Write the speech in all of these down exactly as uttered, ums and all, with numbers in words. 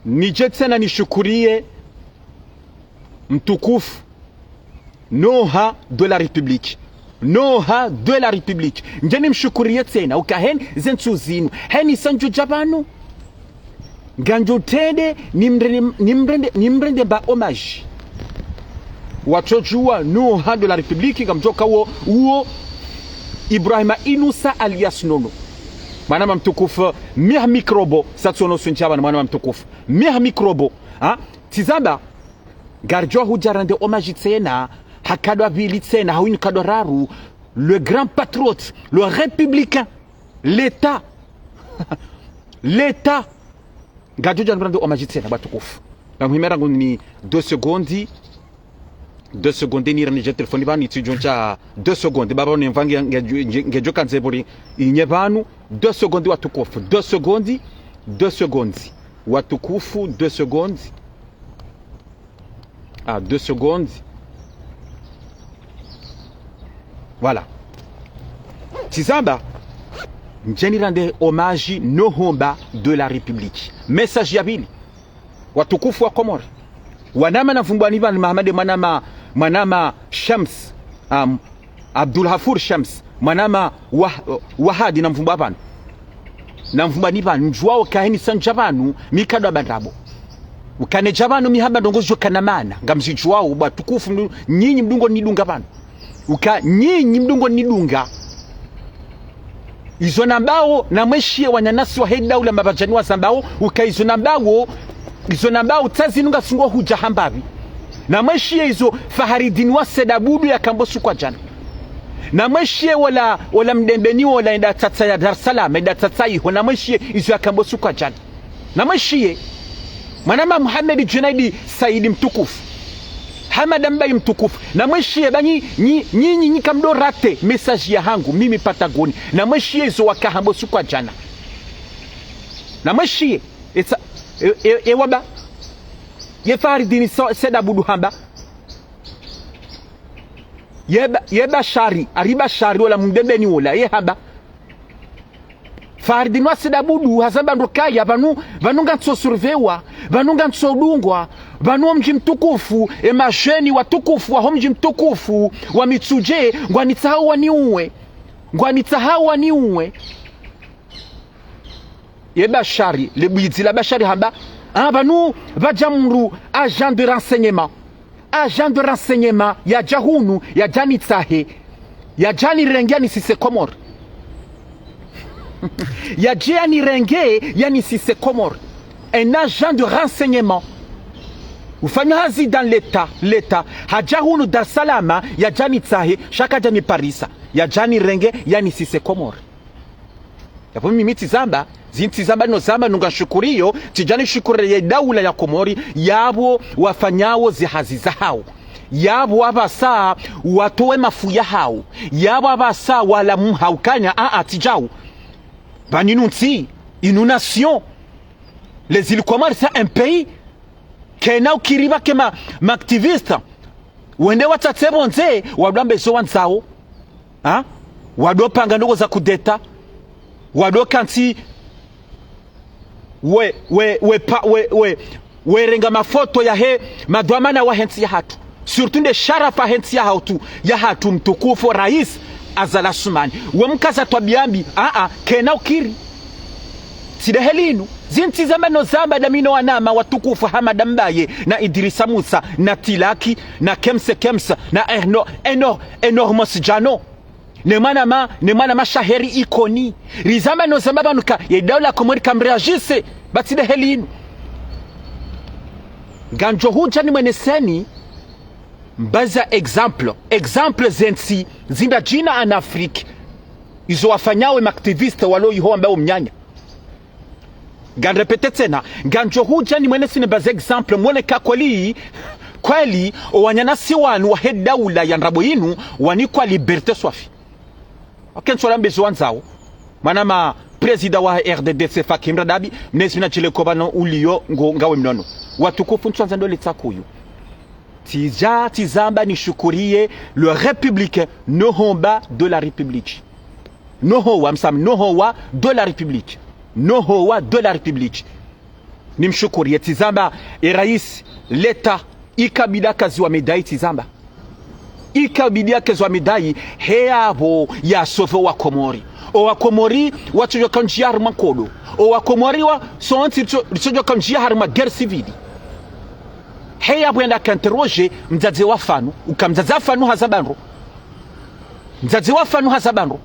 Nidje tsena nishukuriye mtukufu Noha de la République. Noha de la République. Ndje nimshukuriye tsena, uka heni ze ntsu zinu, heni sa ndjo dja pvanu. Ngandjo trende, nimrende, nimrende, nimrende mba hommage. Watsodjuwa Noha de la République, ngamdjoka wo, uwo Ibrahima Inusa alias Nono. Mwanama mtukufu, Mia Microbo, sa tsono sundja pvanu, mwanama mtukufu. Mia Microbo, ha? Tsi zamba, ngaridjo hudja rende hommage tsena, ha nkado ya pvili tsena, ha wunu nkado ya raru, le grand patriote, le républicain, l'État. L'État. Ngaridjo hudja rende hommage tsena, watukufu. Ngamhime rangu ni deux secondes. Deux secondes, nirenge téléphone pvanu, nitsidjo ndja deux secondes. Baba, nemva nge, nge, nge, ngedjo kandze pvuri inye pvanu. Deux secondes, watukufu. Deux secondes. Deux secondes. Watukufu, deux secondes. Ah, deux secondes. Voilà. Tsi zamba, ndje nirende hommage Noha de la République. Message ya pvili. Watukufu wa Komori. Wanama namvumbwa ni pvanu Mahamade mwanama, mwanama Shams, um, Abdul Hafour Shams, mwanama Wah-, Wahadi namvumbwa pvanu. Namvumbwa ni pvanu, ndjuwao ka heni sa ndja pvanu, mi nkado ya pvanu ndrabo. Uka nedja pvanu mi hamba ndrongo zokana maana, ngamzidjuwao, watukufu mdu-, nyinyi mdungo nidunga pvanu. Uka nyinyi mdungo nidunga. Izo nambao, namweshiye wananyasi wahe daula mapvadjani wazambao, uka izo nambao, izo nambao tsi zinu ngasi ngo hudja hamba pvi. Namweshiye izo Faharidini wa Said Abdou yakamba usiku wa djana. Namweshiye wola, wola Mdembeni wola enda tsatsa ya Dar es Salaam, enda tsatsa iho, namweshiye izo yakamba usiku wa djana. Namweshiye. Mwanama Mohamed Djenaid Said mtukufu. Hamada Mbaye mtukufu. Namweshiye ba nyi, nyi, nyi, nyi, nyi kamdo rate message yahangu, mimi Patagoni. Namweshiye izo wakahamba usiku wa djana. Namweshiye. Etsa, e, e, e wamba. Ye Faharidini so, Said Abdou hamba. Ye ba, ye Bashari, ari Bashari wola Mdembeni wola, ye hamba. Faharidini wa Said Abdou hazamba ndo kaya, pvanu, pvanu ngantso surveillwa, pvanu ngantso dungwa, pvanu wo mdji mtukufu, e madjeni watukufu, waho mdji mtukufu, wa Mitsudje, ngwanitsahao waniuwe. Ngwanitsahao waniuwe. Ye Bashari, le bwidzi la Bashari hamba, ah, pvanu, pvadja mdru agent de renseignement. Agent de renseignement, yadja hunu, yadja nitsahe, yadja nirenge yanisise Komori. Yadje yanirenge, yanisise Komori. Un agent de renseignement. Ufanya hazi dans l'État, l'État. Hadja hunu Dar es Salaam, yadja nitsahe, sha kadja niparisa. Yadja nirenge, yanisise Komori. Yapvo mimi tsi zamba, zinu tsi zamba no zamba nunga nshukuriyo, tsidja nishukuriye daula ya Komori, yapvo wafanyao zihazi zahao. Yapvo wapvasa watowe mafu yahao. Yapvo wapvasa walamuha ukanya, a, a, tsi djau. Pvanu inu ntsi, inu nation. Les îles Comores, c'est un pays. Kena ukiri pvake ma, ma activistes. Wende watsatse pvondze, wado amba izo wandzao. Ha? Wado panga ndrongo za kudeta. Wado kantsi we, we, we, pa, we, we, werenga mafoto yahe, madhwamana wahe ntsi yahatru. Surtout nde sharafa yahe ntsi yahatru, yahatru mtukufu Rais Azali Assoumani. We mkaza twabiya mbi, a, a, kena ukiri. Tsi de heli inu. Zinu tsi zamba no zamba damino wanama watukufu Hamada Mbaye, na Idrissa Moussa, na Tilaki, na Kemse Kemsa, na Erno-, Eno-, Enormos Djano. Ne mwanama, ne mwanama Shaheri Ikoni. Rizamba no zamba pvanu ka, ye daula Komori kamreagisse, ba tsi de heli inu. Ngandjo hudja nimweneseni, mbazi ya exemple. Exemple ze ntsi, zinda djina en Afrique. Izo wafanyao e ma activistes walo iho wambao mnyanya. Nganrépété tsena, ngandjo hudja nimweneseni mbazi ya exemple, mwone ka kweli, kweli, o wananyasi wanu wahe daula ya ndrabo inu, wanikwa liberté swafi. Wakentsi wala amba izo wandzao. Mwanama président wa R D D C Fakim Radabi, mnezi na djile koba no uliyo ngo ngawe mnono. Watukufu ntswandza ndole tsakuyu. Tsidja, tsi zamba nishukuriye le républicain, Noha de la République. Noha, msam, Noha de la République. Noha de la République. Nimshukuriye, tsizamba, e raisi, l'État, ikabidi akaziwa médaille, tsizamba. Ikabidi akaziwa médaille, he yapvo ya sauver wa Komori. O wa Komori, watsodjoka ndjia harimwa nkodo. O wa Komori wa, sontsi tso-, ritsodjoka ndjia harimwa guerre civile. He yapvo yende aka interroger mdzadze wa Fanu. Uka mdzadze wa Fanu hazamba ndro. Mdzadze wa Fanu hazamba ndro.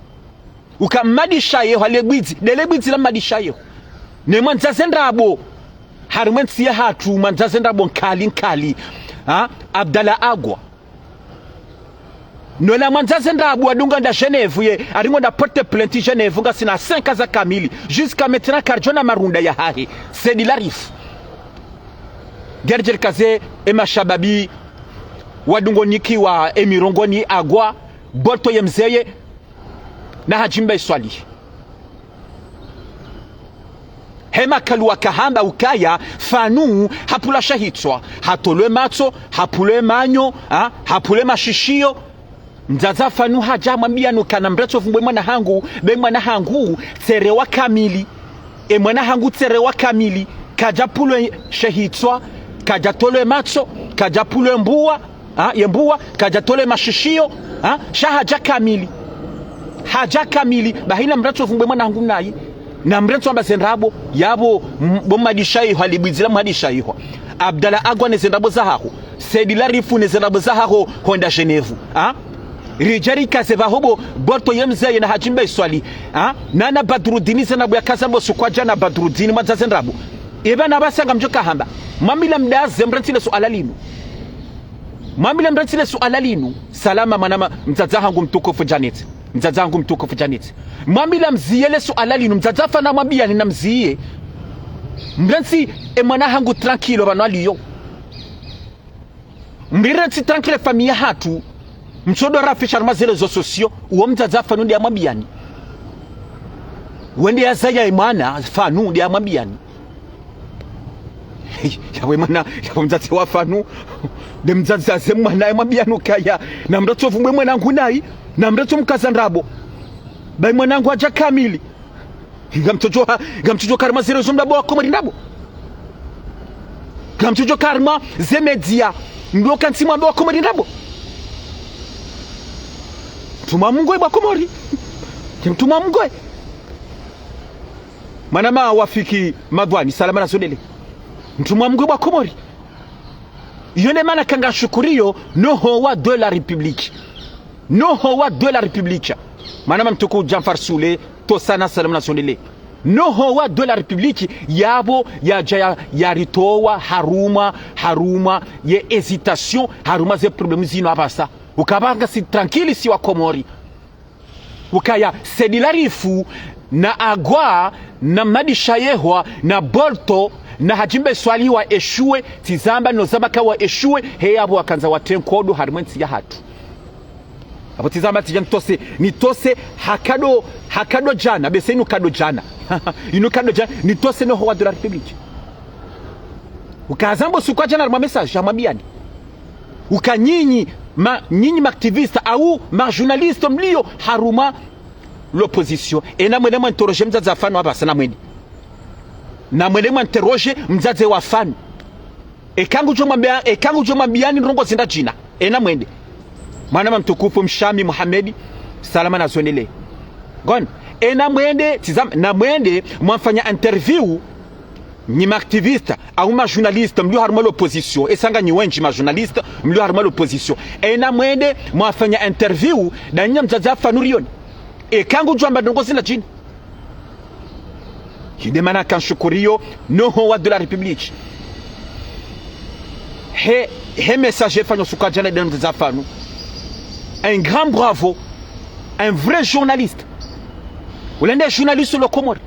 Uka Mmadi Shayeho, le bwidzi, nde le bwidzi la Mmadi Shayeho. Ne mwandzadze ndrabo. Harimwa entsi yahatru, mwandzadze ndrabo nkali, nkali. Ha? Abdallah Agwa. Nola mwandzadze ndrabo wadunga nda Genève ye, aringo nda porter plainte Genève, ngasina cinq ans za kamili. Jusqu'à maintenant, karidjona marunda yahahe. Said Larifou. Gerger Kaze, e mashababi, wadungo nikiwa, e mirongoni Agwa, Bolto ye mzeye, na Hadji Mbae Swalihi. He makalu wakahamba ukaya Fanu hapvulwa she hitswa, hatolwe matso, hapvulwe manyo, ha, hapvulwe mashishiyo. Mdzadze wa Fanu hadja hamwambiya nuka namretso vumbwe mwana hangu, be mwana hangu tserewa kamili. E mwana hangu tserewa kamili, kadjapvulwe she hitswa, kadjatolwe matso, kadjapvulwe mbuwa, ha, ye mbuwa, kadjatolwe mashishiyo, ha, sha hadja kamili. Hadja kamili, bahi namretso vumbwe mwana hangu nayi. Namretso amba ze ndrabo, yapvo, m-, bo Mmadi Shayeho, le bwidzi la Mmadi Shayeho. Abdallah Agwa ne ze ndrabo zahaho. Said Larifou ne ze ndrabo zahaho, honda Genève, ha? Ridje rikaze pvaho bo, Bolto ye mzeye na Hadji Mbae Swalihi, ha? Na, na Badrudini ze ndrabo yakaza bo suku wa djana Badrudini mwandzadze ndrabo. Eba na pvasa ngamdjo kahamba. Mwambiye mdaze mrentsi le suala linu. Mwambiye mrentsi le suala linu. Salama mwana ma-, mdzadze hangu mtukufu Janet. Mdzadze hangu mtukufu Janet. Mwambiye mziye le suala linu. Mdzadze wa Fanu namwambiyani namziye. Mrentsi e mwana hangu tranquille pvanu aliyo. Mrirentsi tranquille famille yahatru. Mtsodo rafisha harumwa ze réseaux sociaux. Uwo mdzadze wa Fanu nde yamwambiyani. Wende yazaya e mwana, Fanu nde yamwambiyani. Yawe mwana, yawe mdzadze wa Fanu. Nde mdzadze aze mwana yamwambiyani ukaya. Namretso vumbwe mwana hangu nayi, namretso mkaza ndrabo. Bahi mwana hangu hadja kamili. Ngamtsodjo ha-, ngamtsodjoka harumwa ze réseaux mdabo wa Komori ndrabo. Ngamtsodjoka harumwa ze média. Mdoka ntsi mwambe wa Komori ndrabo. Mtrumwa Mungu e bwa Komori. Mtrumwa Mungu e. Mwana ma wafiki madhwani, salama na zondele. Mtrumwa Mungu e bwa Komori. Iyo nde mana kangashukuriyo, no howa de la République. No howa de la République. Mwana ma mtukufu Djanfar Sule, tosa na salama na zondele. No howa de la République, yapvo yadja ya, yaritowa, harumwa, harumwa, ye hésitation, harumwa ze problèmes zinu apvasa. Ukaya ngasi tranquille si wa Komori. Ukaya, Said Larifou, na Agwa, na Mmadi Shayeho, na Bolto, na Hadji Mbae Swalihi wa échoué, tsizamba no zamba ka wa échoué, he yapvo wakandza watrenge nkodo harumwa entsi yahatru. Apvo tsizamba tsidja nitose, nitose, ha nkado, ha nkado djana, bese inu nkado djana. Inu nkado djana, nitose no howa de la République. Ukaya zamba suku wa djana harumwa message, hamwambiyani. Uka nyinyi, ma, nyinyi ma activistes, au ma journalistes mliyo harumwa l'opposition. Ena mwende mwa interroger mdzadze wa Fanu apvasa namwende. Namwende mwa interroger mdzadze wa Fanu. Eka ngudjo mwambiya, eka ngudjo mwambiyani ndrongo zindadjina. Ena mwende. Mwana ma mtukufu Mshami Mohamed, salama na zondele. Ngon, ena mwende, tsizamba, namwende mwafanya interview, nyi ma activistes, au ma journalistes, mliyo harumwa l'opposition, esa nganyi wendji ma journalistes, mliyo harumwa l'opposition. Ena mwende mwafanya interview, nda nyi na mdzadze wa Fanu riyoni. Eka ngudjo amba ndrongo zindadjina. Iyo nde mana kanshukuriyo, no howa de la République. He, he message efanywa suku wa djana nde mdzadze wa Fanu. Un grand bravo. Un vrai journaliste. Ule nde journaliste lo Komori.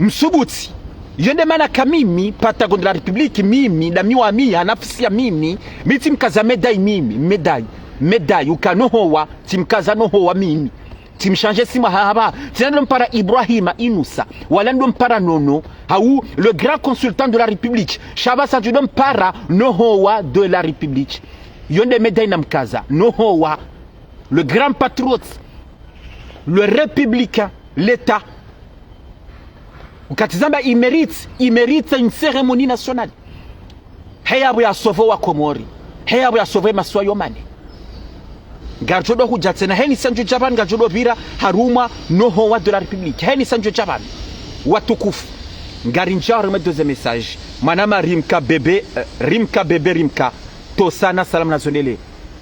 Msubuti. Iyo nde mana ka mimi, patron de la République, mimi, ndami wa mimi, ha nafsi ya mimi, mi tsimkaza médaille mimi, médaille, médaille, uka no howa, tsimkaza no howa mimi. Tsimshanje simu hahaba. Tsina ndo mpara Ibrahima Inusa. Wala ndo mpara Nono. Hau, le grand consultant de la République. Sha apvasa ndo mpara no howa de la République. Iyo nde médaille namkaza. No howa. Le grand patriote. Le républicain. L'État. Ukati zamba, il mérite, il mérite une cérémonie nationale. He yapvo ya sauver wa Komori. He yapvo ya sauver masiwa yo mane. Ngaridjo do hudja tsena, heni sanjo djapvanu ngaridjo do pvira harumwa no hwa de la République. Heni sanjo djapvanu. Watukufu. Ngarindjia harumwa deuxième message. Mwanama Rimka Bebe, eh, Rimka Bebe Rimka. Tosana, salama na zonele.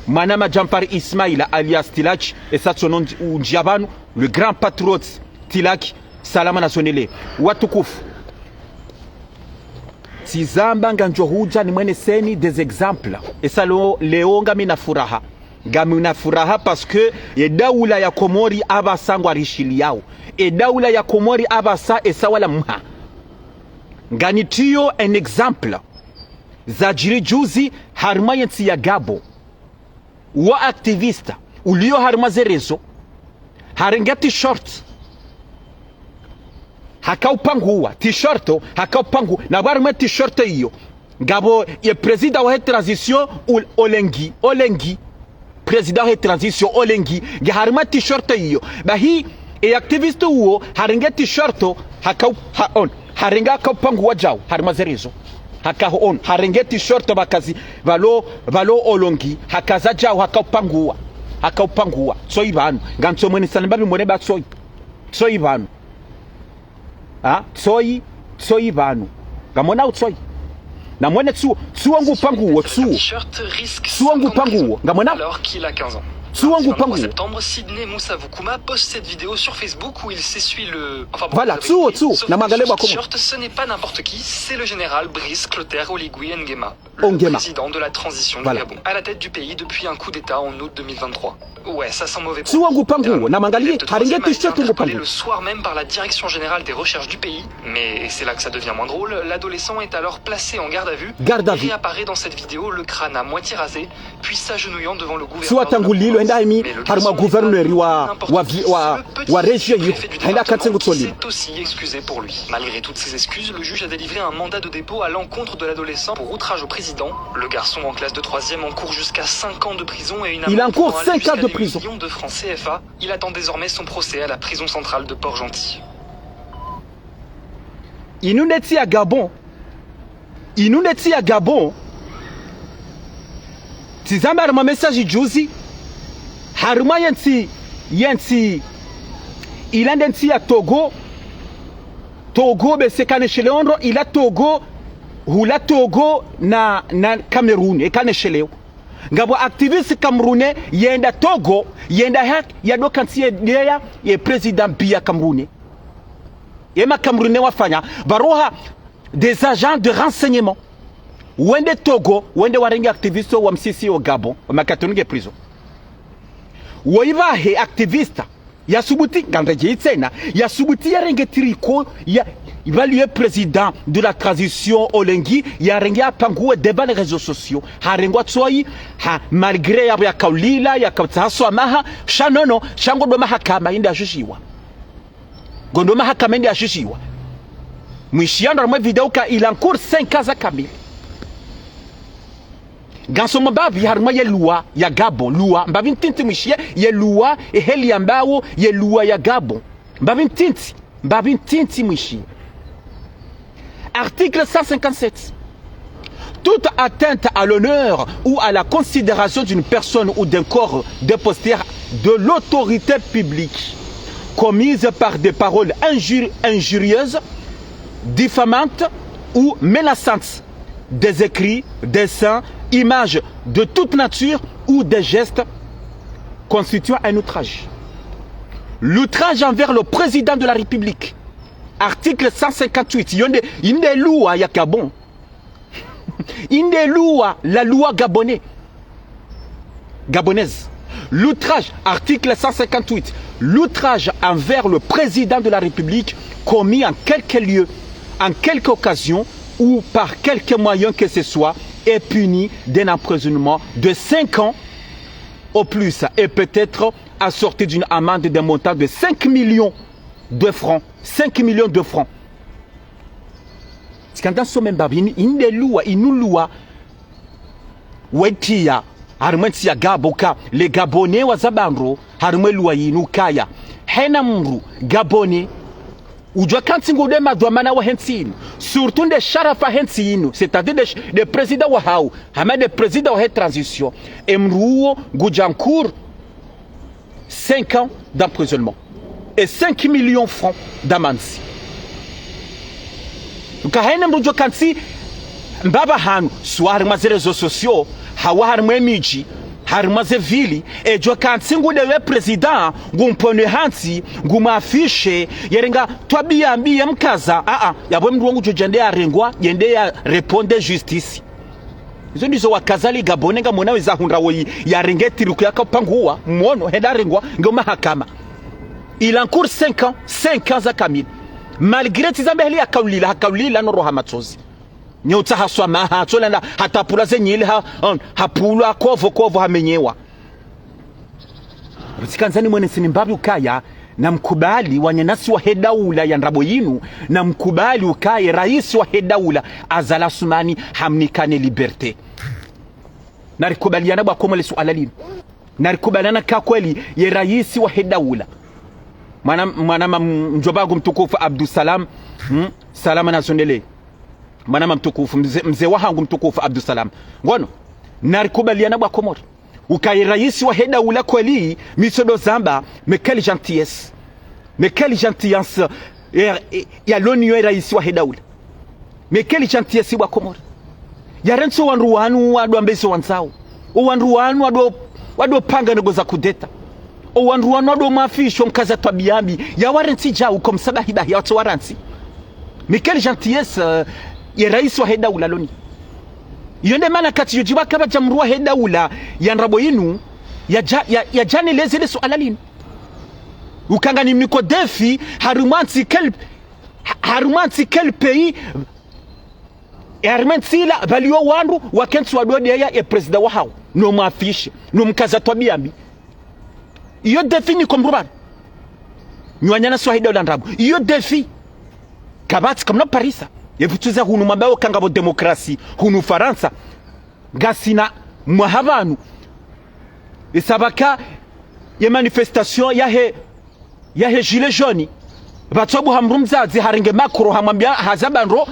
Mwanama Djampar Ismaila alias Tilak, esa tsono ndji-, undjia pvanu, le grand patriote Tilak, salama na zonele. Watukufu. Tsi zamba ngamdjo hudja nimweneseni des exemples. Esa lo-, leo ngamina furaha. Ngamina furaha parce que ye daula ya Komori apvasa ngwarishiliyao. Ye daula ya Komori apvasa esa wala mha. Nganitriyo un exemple. Zadjiri juzi harumwa ye ntsi ya Gabon. Wo activiste uliyo harumwa ze réseaux, harenge t-shirt, haka upanguwa, t-shirt, haka upangu-, na pvo harumwa t-shirt iyo, ngapvo ye président wahe transition, Ol-, Olengi, Olengi. Président wahe transition, Olengi. Nge harumwa t-shirt iyo. Bahi, ye activiste uwo, harenge t-shirt, haka u-, ha-, on. Harenge haka upanguwa djau, harumwa ze réseaux. Haka ho-, on. Harenge t-shirt pvakazi, pvalo, pvalo Olengi. Haka za djau, haka upanguwa. Haka upanguwa. Tsoyi pvanu. Ngamtso mwenesani mbapvi mwone ba tsoyi. Tsoyi pvanu. Ha? Tsoyi, tsoyi pvanu. Ngamwona utsoyi. Namwone tsuwo, tsuwo ngu panguwo, tsuwo. Tsuwo ngu panguwo. Ngamwona? Alors qu'il a quinze ans. Tsuwo ngu panguwo. Mardi vingt-trois septembre, Sidney Moussa Voukouma poste cette vidéo sur Facebook où il s'essuie le, enfin, bon, voilà, vous avez tsuwo, compris. Tsuwo. Sauf que sur ce t-shirt, ce n'est pas n'importe qui, c'est le général Brice Clotaire Oligui Nguema, le Nguema. Président de la transition du Gabon, à la tête du pays depuis un coup d'État en août deux mille vingt-trois. Ouais, ça sent mauvais pour lui. Tsuwo ngu panguwo, namangaliye, harenge t-shirt ngu panguwo. Le soir même par la Direction générale des recherches du pays. Mais, et c'est là que ça devient moins drôle, l'adolescent est alors placé en garde à vue et réapparaît dans cette vidéo, le crâne à moitié rasé, puis s'agenouillant devant le gouverneur de la province. Tsuwo tangulilo, hende himi, harumwa gouverneur wa, wa vi-, wa, wa région iyo, hende akantsi ngu tsolilo. Mais le garçon, le préfet du département, s'est aussi excusé pour lui. Malgré toutes ces excuses, le juge a délivré un mandat de dépôt à l'encontre de l'adolescent pour outrage au président. Le garçon en classe de troisième encourt jusqu'à cinq ans de prison et une amende pouvant aller jusqu'à des millions de francs C F A. Il attend désormais son procès à la prison centrale de Port-Gentil. Inu nde ntsi ya Gabon. Inu nde ntsi ya Gabon. Tsi zamba harumwa message juzi. Harumwa ye ntsi, ye ntsi. Ila nde ntsi ya Togo. Togo bese kanesheleo ndro, ila Togo, hula Togo na, na Cameroun, e kanesheleo. Ngapvo activiste camerounais yenda Togo, yenda hak-, yado kantsi yedeya ye président Biya Camerounais. Ye ma Camerounais wafanya, pvaroha des agents de renseignement. Wende Togo, wende warenge activiste wamsisi o Gabon, wamakatoni nge prison. Woyi pvahe activiste, yasubuti, ngamredjeyi tsena, yasubuti yarenge tricot, ya, pvaliye président de la transition Olengi, yarenge yapanguwe devant les réseaux sociaux. Harengwa tsoyi, ha, malgré yapvo yakaulila, yakautsaha swamaha, sha nono, sha ngondo mahakama inde ajudjiwa. Ngondo mahakama inde ajudjiwa. Mwishiya ndo harumwa video ka il encourt cinq ans za kamili. Ngamsomo mbapvi harumwa ye loi ya Gabon, loi, mbapvi ntiti mwishiye, ye loi, eheli yambawo, ye loi ya Gabon. Mbapvi ntiti, mbapvi ntiti mwishiye. Article cent cinquante-sept. Toute atteinte à l'honneur ou à la considération d'une personne ou d'un corps dépositaire de l'autorité publique commise par des paroles injuri-, injurieuses, diffamantes ou menaçantes, des écrits, dessins, images de toute nature ou des gestes constituant un outrage. L'outrage envers le président de la République. Article cent cinquante-huit. Iyo nde, inde loi ya Gabon. Inde loi, la loi gabonais. Gabonaise. L'outrage, article cent cinquante-huit, l'outrage envers le président de la République commis en quelque lieu, en quelque occasion ou par quelque moyen que ce soit est puni d'un emprisonnement de cinq ans au plus et peut être assorti d'une amende d'un montant de cinq millions de francs. Cinq millions de francs. Tsikandza nsome mbapvi, inu, inde loi, inu loi wetiya harumwa entsi ya Gabon ka, les Gabonais wazamba ndro harumwa eloi inu kaya, hena mndru Gabonais Udjuwa kantsi ngudjo ye madhwamana wahe ntsi inu, surtout nde sharafa yahe ntsi inu, c'est-à-dire nde, nde président wahawo, hama nde président wahe transition, emdru uwo ngudjo encours cinq ans d'emprisonnement et cinq millions francs d'amende. Uka hayina mdru udjo kantsi mbapvi hanu, swa harimwa ze réseaux sociaux, hawu harimwa emidji, harimwa ze ville, edjo kantsi ngudjo ye président, ngumpvonwe hantsi, ngumwafishe, yarenga twabiya mbi yamkaza, a, a, yapvo emdru wangu djo djende yarengwa, yende ya répondre justice. Izo ndizo wakaza li Gabon, ngamwona weza hundra woyi, yarenge tiriku yakapanguwa, mwono, hende yarengwa, nge mahakama. Il encourt cinq ans, cinq ans za kamili. Malgré tsi zambe heli yakaulila, hakaulila no roha matsozi. Nyo utsaha swamaha, tsolanda, hatapula ze nyili, ha, on, hapulwa, kovo, kovo, hamenyewa. Rutsikandza nimwonese ni mbapvi ukaya, namkubali wananyasi wahe daula ya ndrabo yinu, namkubali ukaya raisi wahe daula Azali Assoumani hamnikane liberté. Narikubaliana bwa Komori le suala linu. Narikubaliana ka kweli ye raisi wahe daula. Mwana, mwana ma-, mdjomba wangu mtukufu Abdou Salam, hmm? Salama na zondele. Mwana ma mtukufu, mze, mze wahangu mtukufu Abdou Salam. Ngono, narikubaliana bwa Komori. Ukaya ye raisi wahe daula kweli, mi tsodo zamba, mais quelle gentillesse. Mais quelle gentillesse, eh, eh, ya l'ONU ye raisi wahe daula. Mais quelle gentillesse bwa Komori. Yarentsi owandru wanu wadjo wambe izo wandzao. Owandru wanu wadjo, wadjo panga ndrongoo za kudeta. Owandru wanu wadjo mwafisho mkaza twabiya mbi. Yawarentsi djau comme ça bahi bahi yawatso warantsi. Mais quelle gentillesse, euh, ye raisi wahe daula l'ONU. Iyo nde mana katsi yodjiba kapvadja mdru wahe daula ya ndrabo yinu, yadja, ya, yadja neleze le suala linu. Uka nganimniko défi, harimwa ntsi quel, ha-, harimwa ntsi quel pays, e harimwa entsi ila, pvaliyo wandru, wakentsi wadjo deya ye président wahawo, no mwafishe, no mkaza twabiya mbi. Iyo défi niko mdru pvanu. Nyi wananyasi wahe daula ndrabo. Iyo défi. Kapvatsi kamna parisa. Ye pvutsu za hunu mwambao ka ngapvo démocratie, hunu Farantsa. Ngasina mwaha pvanu. Isabaka ye manifestation yahe, yahe gilets jaunes. Pvatsobuha mdru mdzadze harenge Macron hamwambiya hazaba ndro.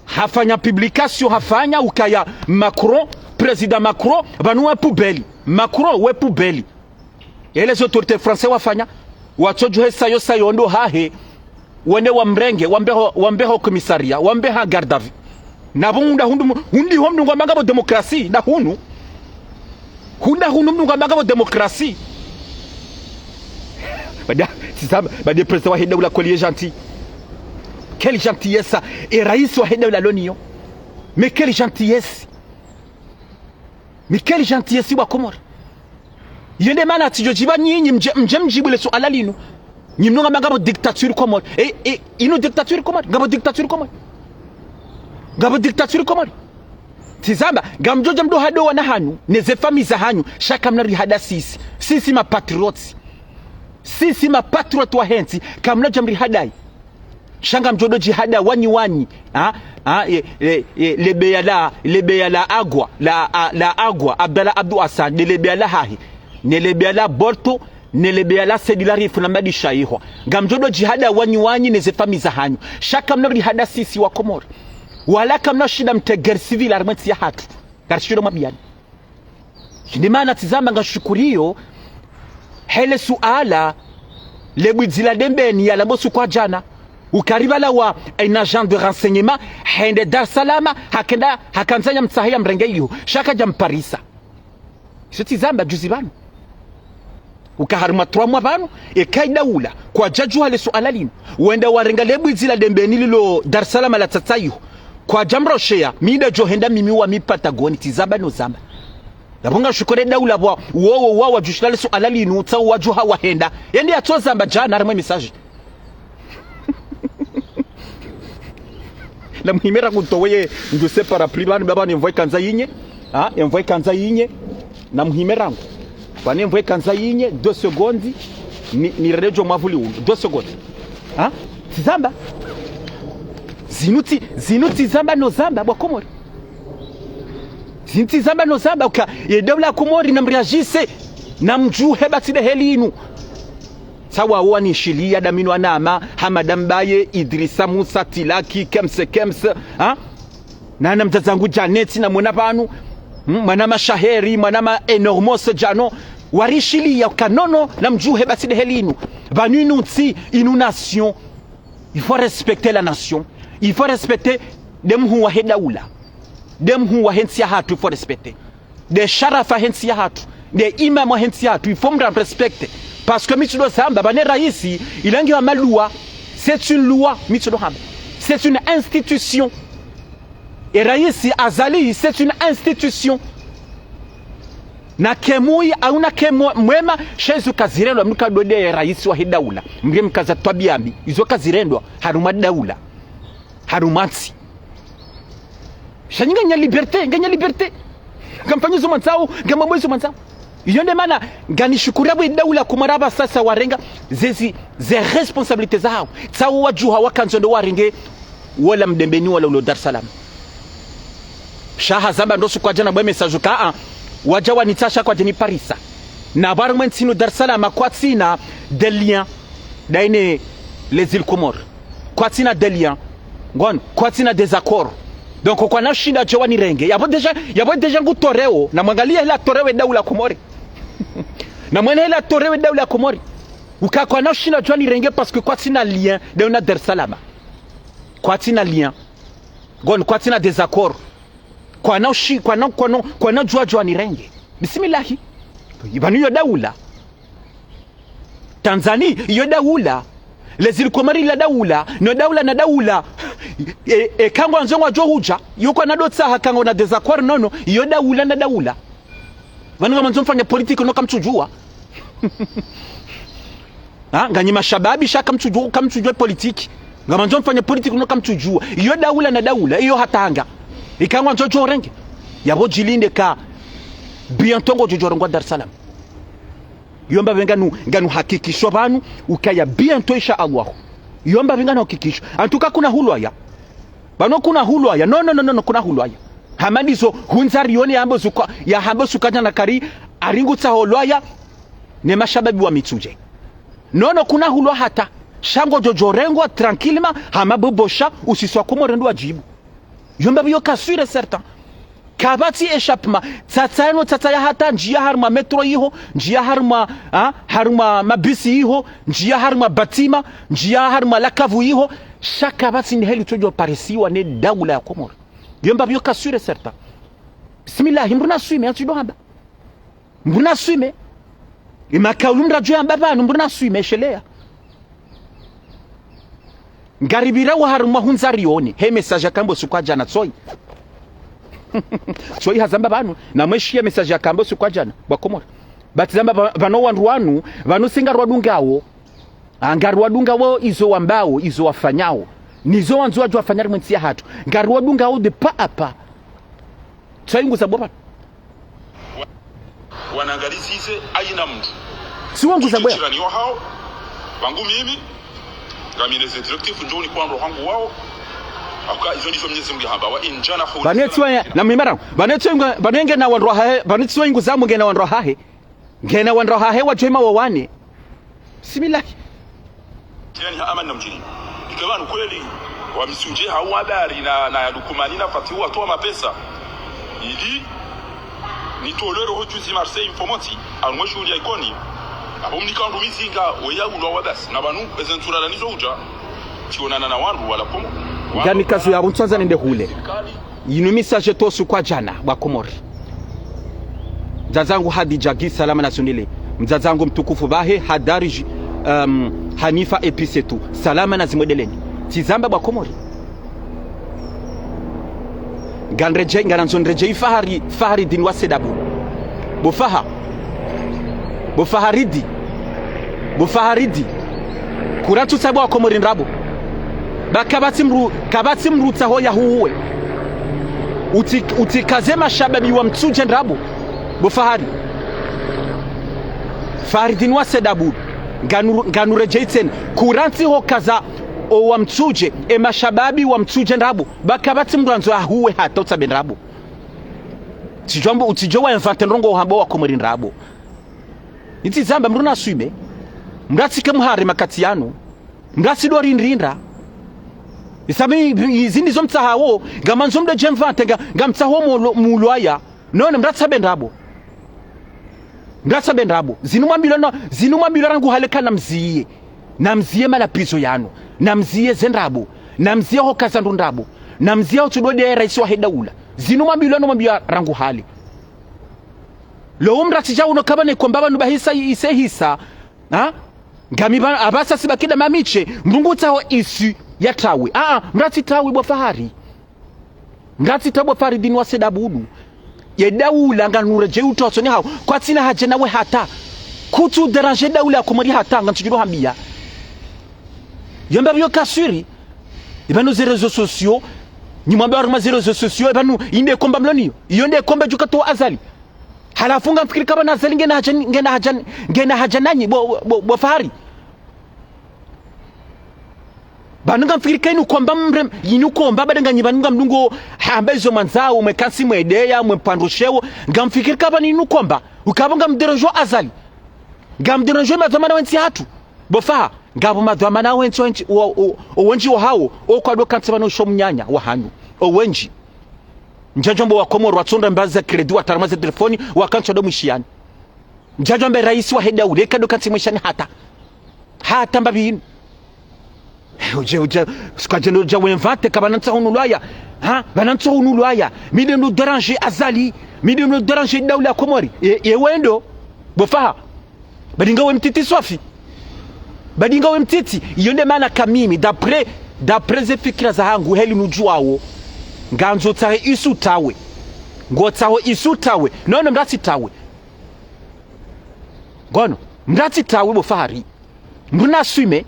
Hafanya publication, hafanya ukaya Macron, président Macron, pvanu we poubelle. Macron we poubelle. Et les autorités françaises wafanya, watsodjuhe sayo sayo ndo hahe, wende wamrenge, wambeho, wambeho commissariat, wambeha garde à vue. Napvo hundra hundru mu-, hundri ho mdru ngwamba ngapvo démocratie, nda hunu. Hundra hunu mdru ngwamba ngapvo démocratie. Badi, tsi zamba, badi président wahe daula kweli ye gentil. Quelle gentillesse ça. E raisi wahe daula l'ONU yo. Mais quelle gentillesse. Mais quelle gentillesse bwa Komori. Iyo nde mana tsidjo djiba nyinyi mdje, mdje mdjibu le suala linu. Nyi mno ngamba ngapvo dictature Komori. E, e, inu dictature Komori. Ngapvo dictature Komori. Ngapvo dictature Komori. Tsi zamba, ngamdjo dja mdo hado wana hanyu, neze famille za hanyu, sha kamna rihada sisi. Sisi ma patriotes. Sisi ma patriotes wahe ntsi, kamna dja mrihadai. Sha ngamdjo do djihada wanyi wanyi. Ha? Ha? E, e, e, lebeya la, lebeya la Agwa, la, a, la Agwa, Abdallah Abdou Hassan, nde lebeya lahahe. Ne lebeya la Borto, ne lebeya la Said Larifou na Madi Shayihwa. Ngamdjo do djihada wanyi wanyi neze famille za hanyu. Sha kamna rihada sisi wa Komori. Wala kamna shinda mtre guerre civile harimwa entsi yahatru. Karishindo mwambiyani. Shindi mana tsi zamba ngashukuriyo, hele suala, le bwidzi la Dembeni yalambwa usiku wa djana. Ukaya ripvalawa un agent de renseignement, hende Dar es Salaam, hakenda, hakandzanya mtsahe yamrenge iyo, sha kadja mparisa. Iso tsi zamba juzi pvanu. Uka harimwa trois mois pvanu, eka ye daula, kwadjadjuha le suala linu. Wenda warenga le bwidzi la Dembeni lilo Dar es Salaam la tsatsa iho. Kwadja mrosheya, mi nda djo henda mimi wa mi Patagoni, tsi zamba no zamba. Yapvo ngashukuru ye daula pvwa, wowo wa wadjushila le suala linu, tsa wadjuha wahenda. Yende yatso zamba djana harimwa message. Na muhime rangu towe ye nduse parapluie pvanu baba ne mvua ikandza yinye. Ha, e mvua ikandza yinye. Na muhime rangu. Pvane mvua ikandza yinye, deux secondes. Ni, ni redjo mwavuli unu. Deux secondes. Ha? Tsi zamba. Zinu tsi, zinu tsi zamba no zamba bwa Komori. Zinu tsi zamba no zamba, uka, ye daula Komori na mriajise, na mdjuhe batsi de heli inu. Tsi wawo wanishiliya, Damien Wanama, Hamada Mbaye, Idrissa Musa, Tilaki, Kemse Kemse, ha? Na, na mdzadze wangu Janeti, na mwana pvanu, mm, mwana ma Shaheri, mwana ma Enormos Djano, warishiliya uka nono, namdjuhe basi nde heli inu. Pvanu inu ntsi, inu nation. Il faut respecter la nation. Il faut respecter nde mhuu wahe daula. Nde mhuu wahe ntsi yahatru, il faut respecter. Nde sharafa yahe ntsi yahatru. Nde imamu wahe ntsi yahatru, il faut mra respecter. Parce que mi tsindo zamba, pvanu e raisi, il a nge wa ma loi. C'est une loi, mi tsindo hamba. C'est une institution. E raisi Azali, c'est une institution. Na ke mwi, au na ke mwe-, mwema, sha izo kazirendwa, mnuka dode e raisi wahe daula. Mrie mkaza twabiya mbi, izo kazirendwa, harumwa daula. Harumwa ntsi. Sha nyi nganya liberté, nganya liberté. Ngamfanyo zo mwandzao, ngamwambo zo mwandzao. Iyo nde mana, nganishukuru pvo e daula Komori pvasasa warenga, zezi, ze responsabilité zahawo. Tsawo wadjuha wakandzo ndo warenge, wola Mdembeni, wola ulo Dar es Salaam. Sha hazamba ndo usiku wa djana bwe message ka, ah, wadja wanitsasha kwadje ni parisa. Na pvwa harumwa e ntsi inu Dar es Salaam kwatsina de lien. Ndaine les îles Comores. Kwatsina de lien. Ngono, kwatsina des accords. Donc, kwana ushinda djo wanirenge. Yapvo déjà, yapvo déjà ngu toreo. Na mwangaliye hela toreo e daula Komori. Na mwene hela toreo e daula Komori. Uka kwana ushinda djo wanirenge parce que kwatsina lien. Ndaina Dar es Salaam. Kwatsina lien. Ngono, kwatsina des accords. Kwana ushi-, kwana, kwana, kwana djuwa djo wanirenge. Bismillahi. Pvanu iyo daula. Tanzanie, iyo daula. Les îles Comores la daula. No daula na daula. E, e, kangwandzo ngwadjo hudja. Iyo kwana dotsaha kangwana des accords nono. Iyo daula na daula. Pvanu ngamwandzo mfanye politique no kamtsudjuwa. Ha, nganyi mashababi sha kamtsudjuwa, kamtsudjuwa politique. Ngamwandzo mfanye politique no kamtsudjuwa. Iyo daula na daula, iyo hatanga. Ikangwandzo djo renge. Yapvo djilinde ka. Bientôt ngodjo djo rengwa Dar es Salaam. Iyo mbapvi nganu, nganu hakikisho pvanu, ukaya bientôt insha Allah. Iyo mbapvi nganu hakikisho. En tout cas kuna hulwaya. Pvanu kuna hulwaya. Non, non, non, non, non, kuna hulwaya. Hama ndizo hundza rione yambo zuka, ya hambo usiku wa djana kari, ari ngutsaho hulwaya, ne mashababi wa Mitsudje. Non, non, kuna hulwa hata. Sha ngodjo djo rengwa tranquillement, hama bobosha, usiswa Komori ndo wadjibu. Iyo mbapvi iyo ka sûr et certain. Kapvatsi échappement. Tsatsa yanu, tsatsa ya hata, ndjiya harumwa métro iho, ndjiya harumwa, ha, harumwa mabisi iho, ndjiya harumwa bâtiment, ndjiya harumwa lakavu iho, sha kapvatsi nde heli tsodjo parisiwa ne daula ya Komori. Iyo mbapvi iyo ka sûr et certain. Bismillahi, mdru na assume, yatsi ndo hamba. Mdru na assume. Imakaulu mdru adjo yamba pvanu, mdru na assume, sheleya. Ngaripvira wa harumwa hundza rione. He message ya kambo usiku wa djana, tsoi. Tsoi hazamba pvanu. Na mweshiya message ya kambo usiku wa djana. Bwa Komori. Bati zamba pva-, pvanu wandru wanu, pvanu tsi ngarwadungawo. Ah, ngarwadungawo izo wambao, izo wafanyao. Nizo wandzo wadjo wafanya harumwa e ntsi yahatru. Ngarwadungawo de pas à pas. Tsoi nguza bwa pvanu. Wa-, wanangalizize aina mdru. Tsi wangu za bwa. Jirani wahao, pvangu mimi, ngamina ze directives ndjo ni kwandro hangu wao. Aka, izo ndizo Mwenyezi Mungu hamba, wa in janahu. Pvanu tsi wa ya, na mimara. Pvanu tsi wa, pvanu ngena wandru wahahe, pvanu tsi wa nguza mu ngena wandru wahahe. Ngena wandru wahahe wadjo hima wawane. Bismillahi. Jirani ha amani na mdjini. Ike pvanu kweli, wa Mitsudje hau habari na, na Lukumani na Fatihu watowa mapesa. Ili, nitolwe roho juzi Marseille mfomotsi, harumwa e shuhuli ya Ikoni. Apvo mnika wandru mizinga, weya ulwa wa basi. Na pvanu, eze ntsurala nizo udja, tsionana na wandru wala Komori. Ngani kazu ya buntswanza nende hule. Yinu message towa usiku wa djana, bwa Komori. Mdzadze wangu Hadidja Gi, salama na zimwendelee. Mdzadze wangu mtukufu pvahe, Hadari, um, Hanifa, et puis c'est tout. Salama na zimwendeleni. Tsi zamba bwa Komori. Nganredjei, ngarandzo nredjei Fahari, Faharidini wa Sedabu. Bo Faha. Bo Faharidi. Bo Faharidi. Kurantsu tsaha bwa Komori ndrabo. Ba kapvatsi mdru, kapvatsi mdru tsaho ya huwe. Utsi-, utsikaze mashababi wa Mitsudje ndrabo. Bo Fahari. Faharidini wa Sedabu. Nganu, nganuredjei tsena. Kurantsi ho kaza o wa Mitsudje, e mashababi wa Mitsudje ndrabo. Ba kapvatsi mdru andzo ya huwe hata utsabe ndrabo. Tsidjwambo, utsidjo wa inventer ndrongo hamba wa Komori ndrabo. Nitsi zamba mdru na assume. Mratsike mhare makati yanu. Mratsi do rindrindra. Isami, izi ndizo mtsahawo. Ngamandzo mdedje mvante, nga, ngamtsaho molo-, mulwaya. Non, non, mratsabe ndrabo. Mratsabe ndrabo. Zinu mwambilwa no, zinu mwambilwa rangu hale ka namziye. Namziye malapvizo yanu. Namziye ze ndrabo. Namziye ho kaza ndo ndrabo. Namziye ho tsudo de raisi wahe daula. Zinu mwambilwa no mwambilwa rangu hale. Lo mratsi dja uno kaba ne komba pvanu bahisa ise hisa. Ha? Ngami pva-, apvasa sibakida mamiche, mndru ngutsaho issue ya tawe. Ah, ah, mratsi tawe bo Fahari. Mratsi tawe bo Fahari dini wa Said Abdou. Ye daula nganu redjeyi utoso ni hao. Kwatsina haja nawe hata. Kutsu déranger daula ya Komori hata, ngantsudjo hambiya. Yamba biyo kaswiri. Ipvanu ze réseaux sociaux. Nyi mwambe harumwa ze réseaux sociaux. Ipvanu inde komba mloniyo. Iyo nde komba djuka to Azali. Halafu ngamfikiri kaba na Azali ngena haja, ngena haja, ngena haja nanyi, bo, bo, bo Fahari. Pvanu ngamfikiri ka inu komba mre, inu komba, bada nganyi pvanu ngamdungo, hamba izo mwandzao, mwe kansi mwe deya, mwe mpvandro shewo, ngamfikiri kaba ni inu komba, ukaba ngamdéranger Azali. Ngamdéranger madhwamana wentsi hatru. Bo Faha, ngapvo madhwamana wentsi, wentsi, o, o, o wendji wa hawo, o kwado kantsi pvanu sho mnyanya, wa hanyu. O wendji. Ndjadjo mbo wa Komori watsonda mbazi za crédit, watarama ze telefoni, wakantsi wado mwishiyani. Ndjadjo mbe raisi wahe daula, kado kantsi mwishiyani hata. Hata mbapvi inu. Udje, udje, sikadje ndo dja wemvante, ka pvanu ntsaho nulwaya. Ha? Pvanu ntsaho nulwaya. Mi de no déranger Azali. Mi de no déranger daula ya Komori. E, e wendo. Bo Faha. Badi ngawe mtiti swafi. Badi ngawe mtiti. Iyo nde maana ka mimi, d'après, d'après ze fikira zahangu heli nudjuwawo. Ngandzo tsahe issue tawe. Ngotsaho issue tawe. Non, non, mratsi tawe. Ngono, mratsi tawe bo Fahari. Mndru na assume.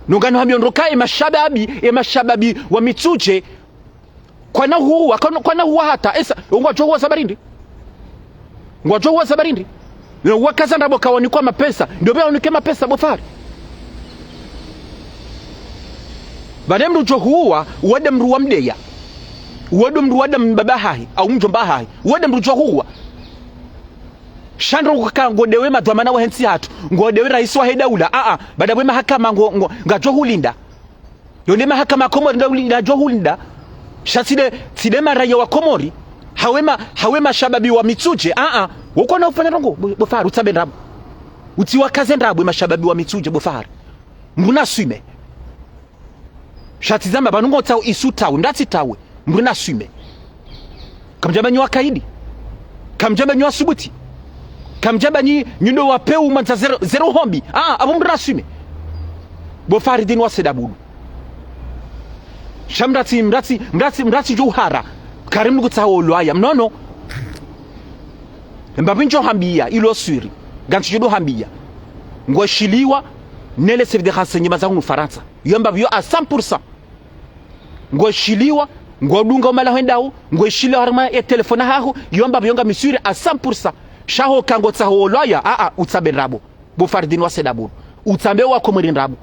Nungano hambiyo ndroka e mashababi, e mashababi wa Mitsudje. Kwana huwa, kwana, kwana huwa hata. Esa, ngwadjo huwa sababu ndri. Ngwadjo huwa sababu ndri. Yo wakaza ndrabo kawanikwa mapesa. Ndo be wanike mapesa bo Fahari. Pvale mndru djo huwa, wade mndru wa mdeya. Wade mndru wade mbaba hahe, au mdjomba hahe. Wade mndru djo huwa. Sha ndro kaka ngodewe madhwamana wahe ntsi hatru. Ngodewe raisi wahe daula. Ah, ah. Bada bwe mahakama ngo, ngo, ngadjo hulinda. Yo nde mahakama ya Komori nda uli-, nda djo hulinda. Sha tsi de, tsi de maraya wa Komori. Hawe ma, hawe mashababi wa Mitsudje. Ah, ah. Woko na ufanya ndrongo, bo, bo Fahari, utsabe ndrabo. Utsi wakaze ndrabo, mashababi wa Mitsudje, bo Fahari. Mndru na assume. Sha tsi zamba pvanu ngotsaho issue tawe, mratsi tawe. Mndru na assume. Kamdjamba nyi wakaidi. Kamdjamba nyi wasubuti. Kamdjamba nyi, nyi ndo wapvewu mwandza zéro, zéro hombi. Ah, apvo mndru na assume. Bo Fahari dini wa Said Abdou. Sha mratsi, mratsi, mratsi, mratsi djo uhara. Karim nukutsaho ulwaya. Mnono. Mbapvi ndjo hambiya, ilo swiri. Ngantsudjo do hambiya. Ngweshiliwa, nele service de renseignement za hunu Farantsa. Yo mbapvi yo à cent pour cent. Ngweshiliwa, ngwadunga umala hwendawo, ngweshiliwa harumwa ye telefoni haho, yo mbapvi yo ngami swiri à cent pour cent. Sha ho ka ngotsaho ulwaya, ah, ah, utsabe ndrabo. Bo Fahari dini wa Said Abdou. Utsambe wa Komori ndrabo.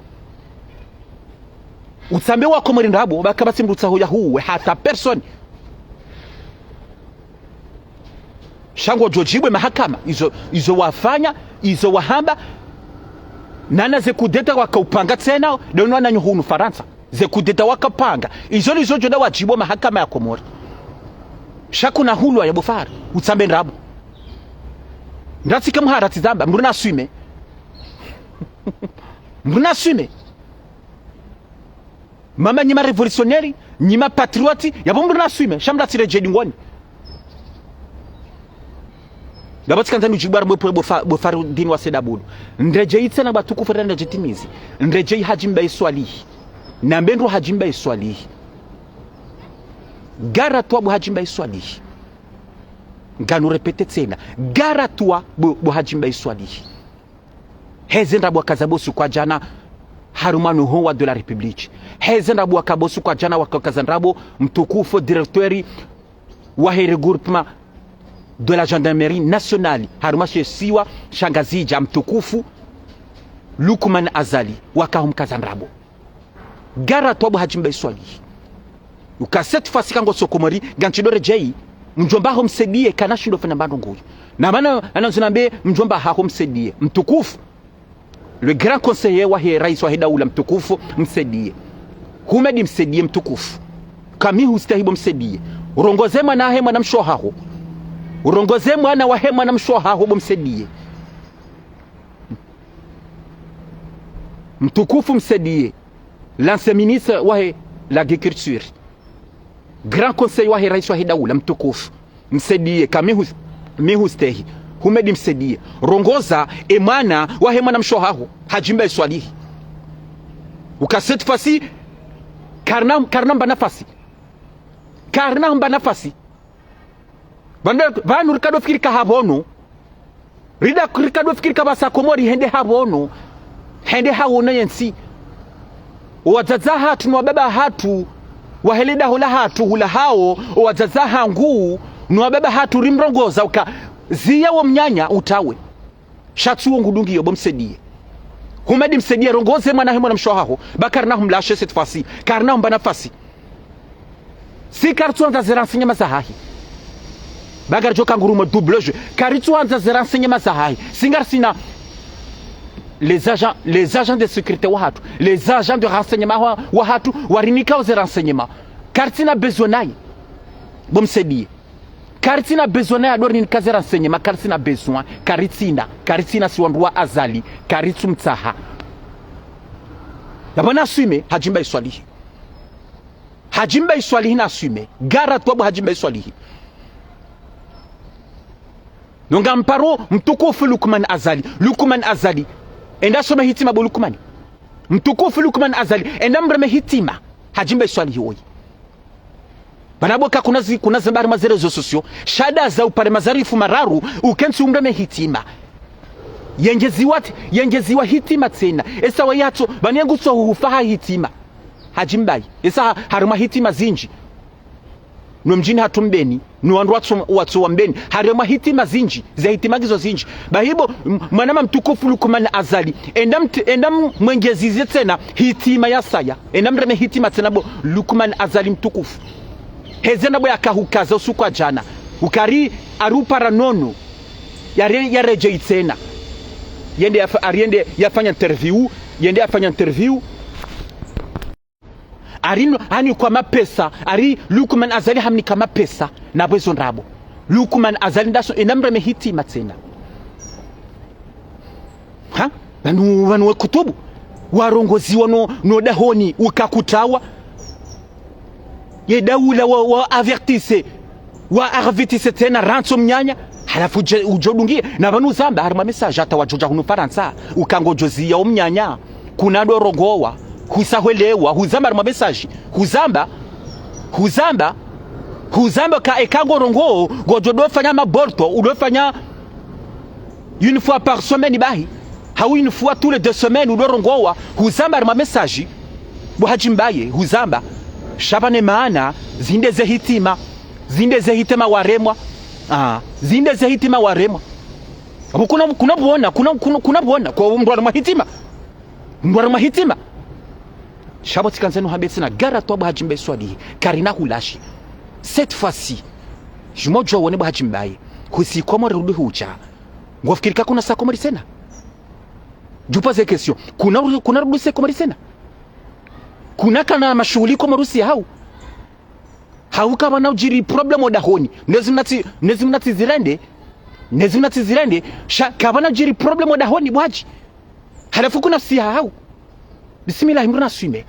Utsambe wa Komori ndrabo, baka basi mndru tsaho ya huwe, hata personne. Sha ngodjo djibwe mahakama, izo, izo wafanya, izo wahamba, nana ze kudeta wakaupanga tsena, de wana nyu hunu Farantsa. Ze kudeta wakapanga. Izo lizo djo da wadjibwe mahakama ya Komori. Sha kuna hulwaya bo Fahari, utsambe ndrabo. Mratsi ke mhara tsi zamba, mndru na assume. Mndru na assume. Mama nyi ma révolutionnaire, nyi ma patriote, yapvo mndru na assume, sha mndru atsi redjeyi dingoni. Ndapvo tsikandza nudjibu harumwa pvwe bo Fa-, bo Fahari dini wa Said Abdou. Ndredjeyi tsena ba tukufu renda ndjitimizi. Ndredjeyi Hadji Mbae Swalihi. Nambe ndro Hadji Mbae Swalihi. Gare à toi bo Hadji Mbae Swalihi. Nganu répéter tsena. Gare à toi bo, bo Hadji Mbae Swalihi. Heze ndrabo wakaza bo usiku wa djana harumwa no hall wa de la République. Heze ndrabo waka bo usiku wa djana wakakaza ndrabo mtukufu directeur wahe regroupement de la gendarmerie nationale harumwa she isiwa sha Ngazidja mtukufu Lukman Azali wakahumkaza ndrabo. Gare à toi bo Hadji Mbae Swalihi. Uka cette fois-ci ka ngotso Komori, ngantsi do redjeyi, mdjomba haho Msaidié, kana shindo fanya mbandro nguyo. Na mana, anandzo nambe, mdjomba haho Msaidié, mtukufu, Le grand conseiller wahe rais wahe daula mtukufu, Msaidie. Houmed Msaidie mtukufu. Kami hustehi bo Msaidie. Rongoze mwana hahe mwanamshe wahaho. Rongoze mwana wahe mwanamshe wahaho bo Msaidie. Mtukufu Msaidie. L'ancien ministre wahe l'agriculture. Grand conseiller wahe rais wahe daula mtukufu. Msaidie, kami hus-, mi hustehi. Houmed Msaidie. Rongoza, e mwana, wahe mwanamshe wahaho. Hadji Mbae Swalihi. Uka cette fois-ci, karina, karina mba nafasi. Karina mba nafasi. Pvanu, pvanu rikado fikiri ka hapvono. Rida, rikado fikiri ka pvasa Komori hende hapvono. Hende hawono yentsi. Owadzadze hatru, no wababa hatru, wahe le daho lahatru, hula hawo, owadzadze hangu, no wababa hatru rimrongoza uka, ziya wo mnyanya utawe. Sha tsi wo ngudungiyo bo Msaidie. Houmed Msaidie rongoze mwana hahe mwanamshe wahaho, ba karina humlashe cette fois-ci, karina humba nafasi. Si karitsuandza ze renseignements zahahe. Ba ngaridjo ka ngurumwa double jeu. Karitsuandza ze renseignements zahahe. Si ngarisina les agents, les agents de sécurité wahatru. Les agents de renseignement wa, wahatru. Warinikao ze renseignements. Karitsina besoin naye. Bo Msaidie. Karitsina besoin naye ado rinika ze renseignements. Karitsina besoin. Karitsina. Karitsina si wandru wa Azali. Karitsumtsaha. Yapvo na assume, Hadji Mbae Swalihi. Hadji Mbae Swalihi na assume. Gara twabu Hadji Mbae Swalihi. Nonga mparo mtukufu Lukman Azali. Lukman Azali. Enda some hitima bo Lukman. Mtukufu Lukman Azali. Enda mreme hitima. Hadji Mbae Swalihi oyi. Pvanu bo ka kuna zi, kuna zamba harimwa ze réseaux sociaux. Sha nda za upare mazarifu mararu, ukentsi umreme hitima. Yengeziwa, yengeziwa hitima tsena. Esa wayatso, pvanu yengutso hufa ha hitima. Hadji Mbae. Esa ha, harimwa hitima zinji. No mdjini hatru Mbeni, no wandru watso, watso wa Mbeni. Harimwa hitima zinji, ze hitima ngizo zinji. Bahi bo, m-, mwanama mtukufu Lukman Azali. Enda mt-, enda m-, mwengezize tsena, hitima ya saya. Enda mreme hitima tsena bo, Lukman Azali mtukufu. Heze nda bo yakahukaza usiku wa djana. Ukari, ari upara nono. Yare, yaredjei tsena. Yende yafa-, ari yende yafanya interview. Yende yafanya interview. Ari no, hanikwa mapesa, ari Lukman Azali hamnika mapesa, na pvo ezo ndrabo. Lukman Azali ndaso, enda mreme hitima tsena. Ha? Pvanu, pvanu we kutubu. Warongoziwa no, no dahoni, ukakutawa. Ye daula wa, wa avertise. Wa avertise tsena rantsi o mnyanya. Halafu udje, udjo dungie. Na pvanu uzamba, harimwa message hata wadjodja hunu Farantsa. Uka ngodjo ziya o mnyanya. Kuna ndo rongowa. Husa hwelewa. Huzamba harimwa message. Huzamba. Huzamba. Huzamba ka eka ngo rongowo. Ngodjo ndo fanya maborto. Udo fanya une fois par semaine bahi. Hau une fois tous les deux semaines, udo rongowa. Huzamba harimwa message. Bo Hadji Mbaye, huzamba. Sha pvanu maana, zinde ze hitima. Zinde ze hitima waremwa. Ah, zinde ze hitima waremwa. Abo kuna, kuna pvona, kuna, kuna, kuna pvona. Kwa mndru harimwa hitima. Mndru harimwa hitima. Sha bo tsikandza nuhambe tsena gara twabu Hadji Mbaye Swalihi. Karina hulashi. Cette fois-ci. Djumwa udjo wone bo Hadji Mbaye. Husi Komori rudi hudja. Ngofikiri ka kuna sa Komori tsena. Djupa ze question. Kuna, kuna rudi se Komori tsena. Kuna kana mashuhuli Komori usi hau. Hau kapvana udjiri problème o dahoni. Nezi mnatsi, nezi mnatsi zirende. Nezi mnatsi zirende. Sha kapvana udjiri problème o dahoni bo Hadji. Halafu kuna usi hau. Bismillah, mndru na assume.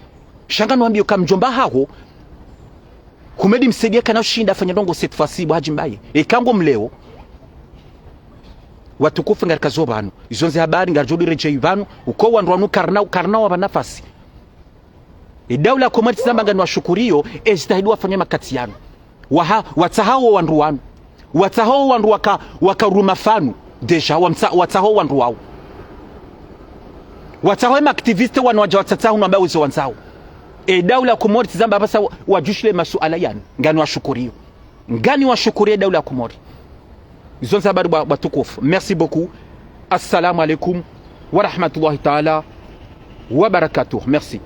Sha nga nuhambiyo ka mdjomba haho. Houmed Msaidie kana ushinda afanya ndrongo cette fois-ci bo Hadji Mbaye. Eka ngo mleo. Watukufu ngarikazo pvanu. Izo nde ze habari ngaridjo ndo redjei pvanu. Uka wandru wanu karina, karina wapva nafasi. E daula ya Komori tsi zamba ngani washukuriyo, e jitihadi wafanya makati yanu. Waha, watsahao wandru wanu. Watsahao wandru waka, waka ruma fanu. Déjà, wamtsa-, watsahao wandru wao. Watsahao e ma activistes wanu wadja watsatsaha hunu wamba wizo wandzao. E daula ya Komori tsi zamba apvasa wa-, wadjushile masuala yanu. Ngani washukuriyo. Ngani washukuriyo e daula ya Komori. Izo nde ze habari bo, bo watukufu. Merci beaucoup. Assalamu alaikum wa rahmatullahi ta'ala wa barakatuh. Merci.